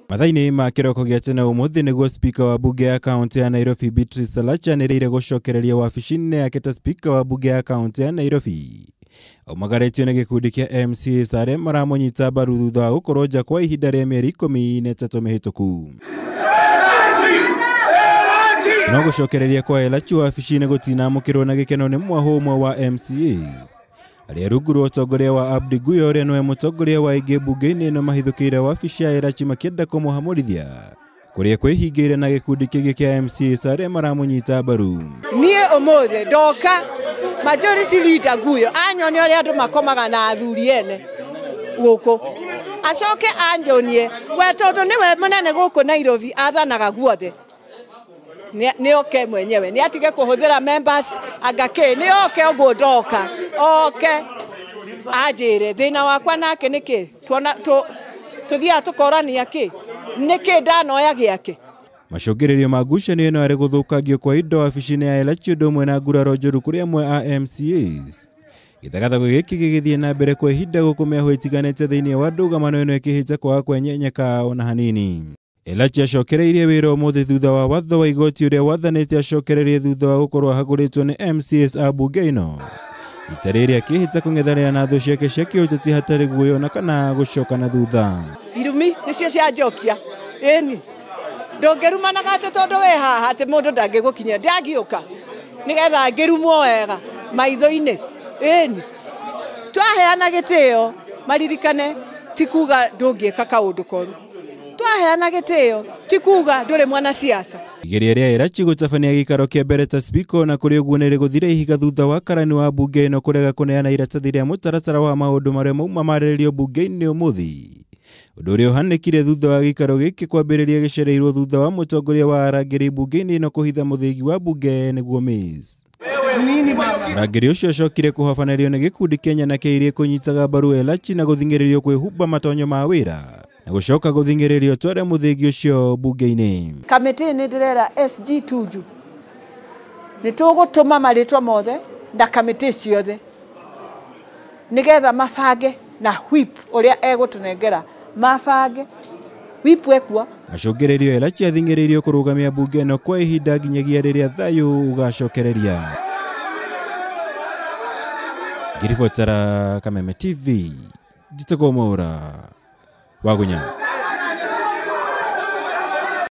Mathaa-inĩ ma kĩroko gĩa tene ũmũthĩ nĩguo spika wa bunge ya kaunti ya Nairobi Beatrice Elachi anĩrĩire gũcokereria wabici-inĩ yake ta spika wa bunge ya kaunti ya Nairobi. Aumagarĩtio nĩ gĩkundi kĩa MCAs arĩa maramũnyita mbaru thutha wa gũkorwo nja kwa ihinda rĩa mĩeri 13 mĩhĩtũku. No gũcokereria kwa Elachi wabici-inĩ gũtinamũkĩrwo na gĩkeno nĩ mwahũ ũmwe wa MCAs arĩa rungu rwa ũtongoria wa Abdi Guyo ũrĩa nĩwe mũtongoria wa aingĩ bunge-inĩ ĩno mahithũkĩire wabici ya Elachi makĩenda kũmũhamũrithia kũrĩa kwĩhingĩire na gĩkundi kĩngĩ kĩa MCAs arĩa maramũnyita mbaru. Niĩ ũmũthĩ ndoka majority leader Guyo anyonie ũrĩa andũ makomaga na athuri ene gũkũ, acoke anjonie we tondũ nĩwe mũnene gũkũ Nairobi athanaga guothe, nĩ oke mwenyewe, nĩ atige kũhũthĩra members anga kĩ, nĩ oke ũguo ndoka oke anjĩre thĩna wakwa nake nĩ kĩ, tuona tũthiaga tũkorania kĩ, nĩ kĩ ndanoya gĩake. Macũngĩrĩrio ma ngucanio ĩno arĩ gũthũkangio kwa indo wabici-inĩ ya Elachi ũndũ ũmwe na nguraro njũru kũrĩ amwe a MCAs. Gĩthagathago gĩkĩ gĩgĩthiĩ na mbere kwa ihinda gũkũ mĩahũ ĩtiganĩte thĩinĩ wa ndũgamano ĩno ĩkĩhĩta kwaga kwenyenyeka ona hanini. Elachi acokereirie wĩra ũmũthĩ thutha wa watho wa igoti ũrĩa wathanĩte acokererie thutha wa gũkorwo ahagũrĩtwo nĩ MCAs a bunge ĩno. Rita rĩrĩ akĩhĩta kũng'ethanĩra na thũ ciake cia kĩũteti hatarĩ guoya ona kana gũcoka na thutha. Irumi nĩcio cianjokia, ĩni ndũngĩrumanaga atĩ tondũ wĩ haha atĩ mũndũ ndangĩgũkinyia, ndangĩũka nĩgetha ngĩrumwo wega maitho-inĩ. Ĩni twaheana gĩtĩo maririkane ti kuga ndũngĩka kaũndũ koru, twaheana gĩtĩo ti kuga ndũrĩ mwanasiasa. Igeria rĩa Elachi gũtabania gĩikaro kĩa mbere ta spika ona kũrĩ ũguo nĩ rĩgũthire ihiga thutha wa karani wa bunge ĩno kũrega kũneana iratathi rĩa mũtaratara wa maũndũ marĩa mauma marĩrĩrio bunge-inĩ ũmũthĩ. Ũndũ ũrĩa ũhanĩkire thutha wa gĩikaro gĩkĩ kwambĩrĩria gĩcereirwo thutha wa mũtongoria wa arangĩri bunge-inĩ ĩno kũhitha mũthĩgi wa bunge nĩguo Miss. Mũrangĩri ũcio acokire kũhobanĩrio nĩ gĩkundi kĩa nyanake iria kũnyitaga mbaru Elachi na gũthing'ĩrĩrio kwĩhumba matonyo ma wĩra na gũcoka gũthing'ĩrĩrio tware mũthĩgi ũcio bunge-inĩ. Kamĩtĩ nĩ ndĩrera SG Tuju nĩ tũgũtũma marĩtwa mothe na kamĩtĩ ciothe nĩgetha mabange na whip ũrĩa egũtũnengera mabange whip ekuo. Macũngĩrĩrio Elachi athing'ĩrĩirio kũrũgamia bunge ĩno kwa ihinda nginyagia rĩrĩa thayũ ũgacokereria. Ngĩribotera Kameme TV, njĩtagwo Mwaura wa Gunya.